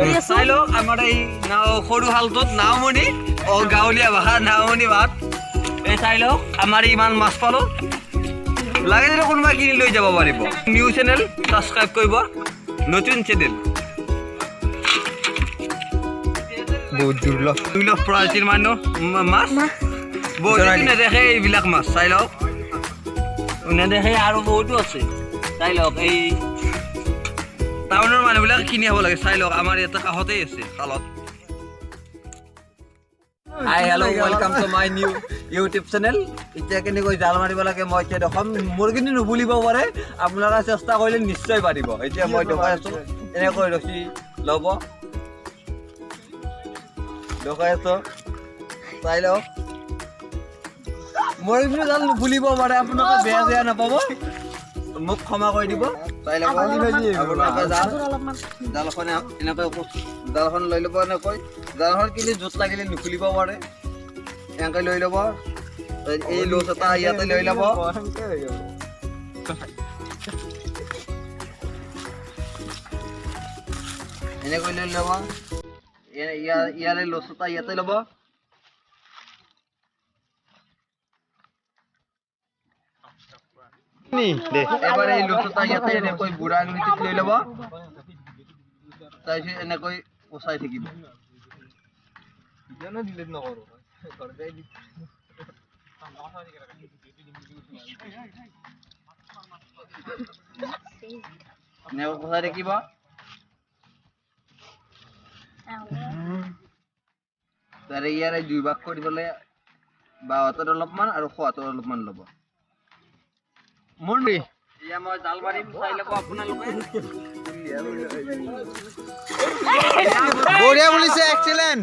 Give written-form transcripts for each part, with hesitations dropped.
চাই লওক, আমাৰ এই নাও, সৰু খালটোত নাওমণি, অ গাঁৱলীয়া ভাষা নাওমণি ভাত। এই চাই লওক, আমাৰ ইমান মাছ পালোঁ। লাগে যদি কোনোবাই কিনি লৈ যাব পাৰিব। নিউ চেনেল ছাবস্ক্ৰাইব কৰিব, নতুন চেনেল। বহুত দুৰ্লভ। দুৰ্লভ প্ৰজাতিৰ মানুহ মাছ বহুত নেদেখে এইবিলাক মাছ। চাই লওক, নেদেখে আৰু বহুতো আছে। চাই লওক, এই টাউনৰ মানুহবিলাক কিনি খাব লাগে। চাই লওক, আমাৰ ইয়াতে কাষতেই আছে খালত। Hi, hello, welcome to my new YouTube channel. এতিয়া কেনেকৈ জাল মাৰিব লাগে মই এতিয়া দেখাম। মোৰ কিন্তু নুবুলিব পাৰে, আপোনালোকে চেষ্টা কৰিলে নিশ্চয় পাৰিব। এতিয়া মই দেখুৱাই আছোঁ। এনেকৈ ৰছী ল'ব, দেখুৱাই আছোঁ, চাই লওক। মোৰ কিন্তু জাল নুবুলিব পাৰে, আপোনালোকে বেয়া চেয়া নাপাব, মোক ক্ষমা কৰি দিব। চাই ল'ব আপোনালোকে, জালখন এনেকৈ জালখন লৈ ল'ব। এনেকৈ জালখন কিন্তু জোঁট লাগিলে নুখুলিব পাৰে। এনেকৈ লৈ ল'ব, এই লোচ এটা ইয়াতে লৈ ল'ব। এনেকৈ লৈ ল'ব, ইয়াৰে লোচ এটা ইয়াতে ল'ব। এবাৰ এই লোচ এটা ইয়াতে এনেকৈ বুঢ়া আঙুলিটোত লৈ ল'ব, তাৰপিছত এনেকৈ পচাই থাকিব। এনেকৈ পচাই থাকিব। তাৰে ইয়াৰে দুই ভাগ কৰি পেলাই বাওঁহাতত অলপমান আৰু সোঁহাতত অলপমান ল'ব। মোৰ এতিয়া মই জাল মাৰিম, চাই ল'ব আপোনালোকে। বঢ়িয়া বুলিছে, এক্সেলেণ্ট।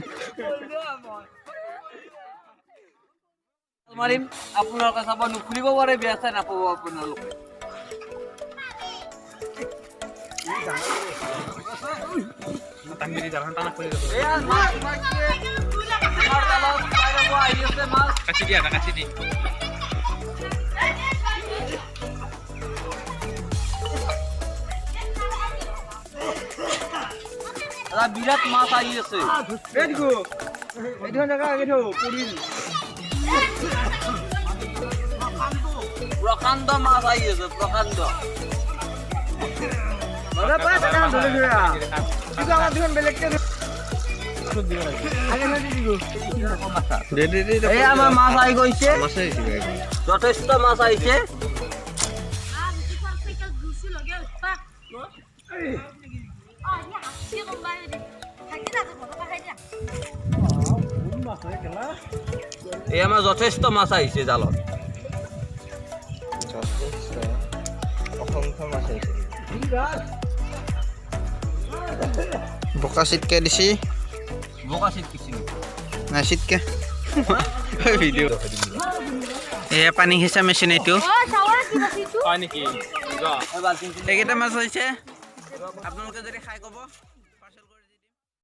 মাৰিম, আপোনালোকে চাব, নুখুলিব পাৰে, বেয়া চেয়া নাপাব আপোনালোকে। এয়া মাছ সোমাইছে। আমাৰ জালত চাই ল'ব, আহি আছে মাছ। কাটি দিয়া, কাটি দি। দাদা, বিৰাট মাছ আহি আছে। প্ৰকাণ্ড মাছ আহি আছে, প্ৰকাণ্ড। এই আমাৰ মাছ আহি গৈছে, যথেষ্ট মাছ আহিছে। এই আমাৰ যথেষ্ট মাছ আহিছে জালত। যথেষ্ট অসংখ্য মাছ আহিছে। বোকা চিটকে দিছি। বোকা চিটকিছিল। নাই চিটকে। ভিডিঅ'। এয়া পানী সিঁচা মেচিন এইটো। হয় নেকি? এইকেইটা মাছ হৈছে, আপোনালোকে যদি খাই ক'ব।